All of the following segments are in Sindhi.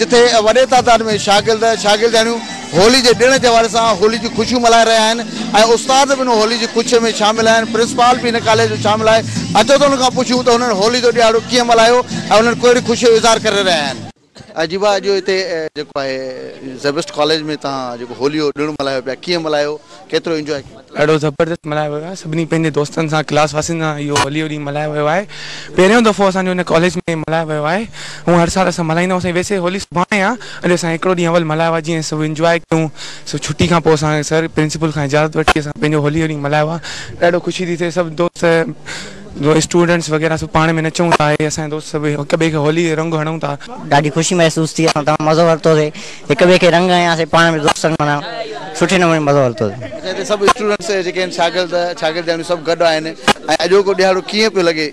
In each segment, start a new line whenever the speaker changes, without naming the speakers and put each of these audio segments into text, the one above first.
جتي وڏي تعداد ۾ شاگرد شاگردياڻيون هولي جي ڏڻ جي حوالي سان هولي جون خوشيون ملهائي رهيا آهن ۽ استاد به ان هولي جي خوشي ۾ شامل آهن، پرنسپال به هن ڪاليج ۾ شامل آهي، اچو ته انهن کان پڇون ته هنن هولي جو ڏهاڙو ڪيئن ملهايو ۽ انهن ڪهڙي خوشي جو اظهار ڪري رهيا آهن. عجيبا اڄ هتي جيڪو آهي زيبسٽ ڪاليج ۾ توهان جيڪو هولي جو ڏڻ ملهايو پيا ڪيئن ملهايو ڪيترو انجواء ڪيو؟
ڏاڍو زبردست ملهايو ويو آهي سڀني پنهنجي دوستن سان ڪلاس واسين سان اهو هولي جو ڏينهن ملهايو ويو آهي پهريون دفعو اسان جو هن ڪاليج ۾ ملهايو ويو آهي هونء هر سال اسان ملهائيندا هئاسين ويسي هولي سڀاڻي آهي اڄ اسان هڪڙو ڏينهن اول ملهايو آهي جيئن سڀ انجواء ڪيون سو ڇٽي کان پوء اسان سر پرنسپل کان اجازت وٺي اسان پنهنجو هولي جو ڏينهن ملهايو آهي ڏاڍو خوشي ٿي ٿئي سڀ دوست اسٽوڊنٽس وغيره سڀ پاڻ ۾ نچون ٿا ۽ اسان جا دوست سڀ هڪ ٻئي کي هولي جو رنگ هڻون ٿا.
ڏاڍي خوشي محسوس ٿي اسان تمام مزو ورتوسي هڪ ٻئي کي رنگ هنياسي پاڻ ۾ دوستن معنيٰ سٺي نموني مزو ورتوسي.
اچا هتي سڀ اسٽوڊنٽس جيڪي آهن شاگرد شاگردياڻيون سڀ گڏ آهن ۽ اڄوڪو ڏهاڙو ڪيئن پيو لڳي؟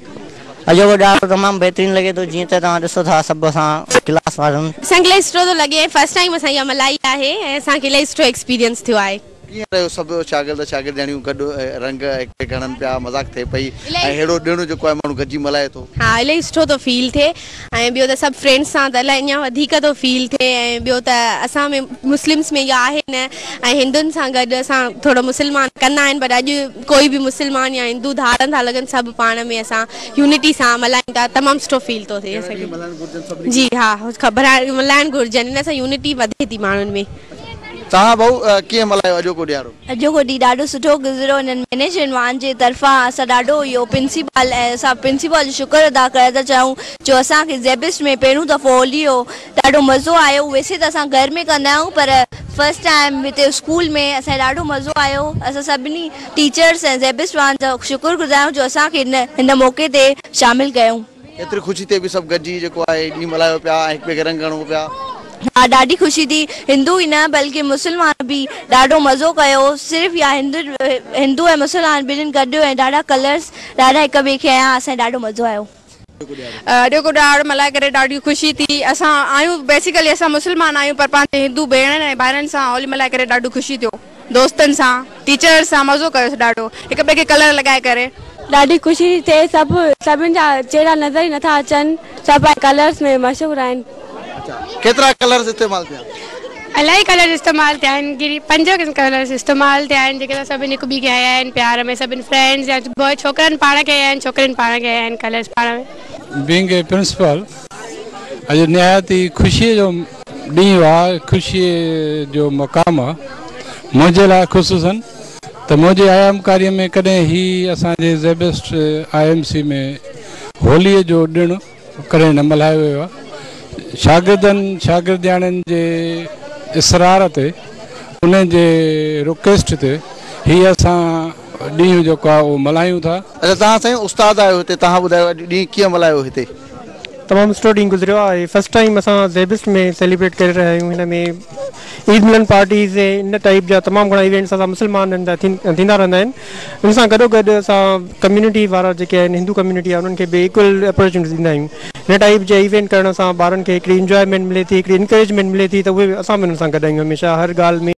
اڄوڪو ڏهاڙو تمام بهترين لڳي ٿو جيئن ته توهان ڏسو ٿا سڀ اسان ڪلاس وارن.
اسان کي الاهي سٺو ٿو لڳي ۽ فرسٽ ٽائيم اسان اها ملهائي آهي ۽ اسان کي الاهي سٺو ايڪسپيرينس ٿيو آهي.
ڪيئن رهيو سڀ شاگرد شاگردياڻيون گڏ رنگ هڪ ٻئي کي هڻن پيا مذاق ٿئي پئي ۽ ههڙو ڏڻ جيڪو آهي ماڻهو گڏجي ملهائي ٿو.
ها الاهي سٺو ٿو فيل ٿئي ۽ ٻيو ته سڀ فرينڊس سان ته الاهي اڃا وڌيڪ ٿو فيل ٿئي ۽ ٻيو ته اسان ۾ مسلمس ۾ اها آهي نه ۽ هندن سان گڏ اسان ٿورو مسلمان ڪندا آهن پر اڄ ڪوئي به مسلمان يا هندو ڌار نٿا لڳن سڀ پاڻ ۾ اسان يونٽي سان ملهايون ٿا تمام سٺو فيل ٿو ٿئي اسان کي جي ها خبر آهي ملهائڻ گهرجن ان سان يونٽي وڌي ٿي ماڻهن ۾.
توهان ڀائو ڪيئن ملهايو اڄوڪو ڏهاڙو؟
اڄوڪو ڏينهن ڏاڍو سٺو گذريو انهن مئنيجمينٽ وارن جي طرفان اسان ڏاڍو اهو پرنسپال ۽ اسان پرنسپال جو شڪر ادا ڪرڻ ٿا چاهيون جو اسان کي زيبسٽ ۾ پهريون دفعو هولي جو ڏاڍو مزو آيو ويسي ته اسان گهر ۾ ڪندا آهيون پر فرسٽ ٽائيم هتي اسڪول ۾ اسان کي ڏاڍو مزو آيو اسان سڀني ٽيچرس ۽ زيبسٽ وارن جا شڪر گذار آهيون جو اسان کي هن هن موقعي تي شامل ڪيائون.
ايتري خوشي ٿئي پئي سڀ گڏجي جيڪو آهي ڏينهن ملهايو پيا ۽ هڪ ٻئي کي رنگ هڻو پيا.
ها ڏاڍي خوشي ٿي هندو ئي نه بلڪه مسلمان به ڏاڍو مزو ڪيو صرف يا هندو هندو ۽ مسلمان ٻنهين گڏ ۽ ڏاڍا ڪلرس ڏاڍا هڪ ٻئي کي هنيا اسان کي ڏاڍو مزو آيو.
اڄوڪو ڏهاڙو ملهائي ڪري ڏاڍي خوشي ٿي اسان آهيون بيسيڪلي اسان مسلمان آهيون پر پنهنجي هندو ڀيڻن ۽ ڀائرن سان هولي ملهائي ڪري ڏاڍو خوشي ٿيو. دوستن سان ٽيچرس سان مزو ڪيوسين ڏاڍو هڪ ٻئي کي ڪلر لڳائي ڪري.
ڏاڍي خوشي ٿي ٿئي سڀ سڀن جا چهرا نظر ئي نٿا اچن سڀ ڪلرس ۾ مشهور آهن.
اڇا ڪيترا ڪلرز استعمال ٿيا؟
الاهي ڪلرز استعمال ٿيا آهن گري پنج قسم ڪلرز استعمال ٿيا آهن جيڪي اسان سڀني هڪ ٻئي کي هنيا آهن پيار ۾ سڀني فرينڊز يا ڇوڪرن پاڻ کي هنيا آهن ڇوڪرين پاڻ کي هنيا آهن ڪلرز پاڻ ۾.
بينگ اي پرنسپال اڄ نهايت ئي خوشيء جو ڏينهن آ، خوشيء جو مقام آ، منهنجي لاء خصوصاً ته منهنجي ايامڪاريء ۾ ڪڏهن هي اسان جي زيبسٽ I M C ۾ هوليء جو ڏڻ ڪڏهن نه ملهايو ويو آ. شاگردن شاگردياڻين جي اصرار تي انهن جي رڪويسٽ تي هي اسان ڏينهن جيڪو آ اهو ملهايون ٿا.
اچا توهان سائين استاد آهيو هتي توهان ٻڌايو اڄ ڏينهن ڪيئن ملهايو هتي؟
تمام سٺو ڏينهن گذريو آهي فرسٽ ٽائيم اسان زيبسٽ ۾ سيليبريٽ ڪري رهيا آهيون هن ۾ عيد ملن پارٽيز ۽ ان ٽائيپ جا تمام گهڻا ايونٽس اسان مسلمانن جا ٿيندا رهندا آهن ان سان گڏو گڏ اسان ڪميونٽي وارا جيڪي آهن هندو ڪميونٽي آهي انهن کي به ايڪول اپرچونٽي ڏيندا آهيون هن ٽائيپ جا ايونٽ ڪرڻ سان ٻارن کي هڪڙي انجوائمينٽ ملي ٿي هڪڙي انڪريجمينٽ ملي ٿي ته اهي اسان به انهن سان گڏ آهيون هميشه هر ڳالهه ۾.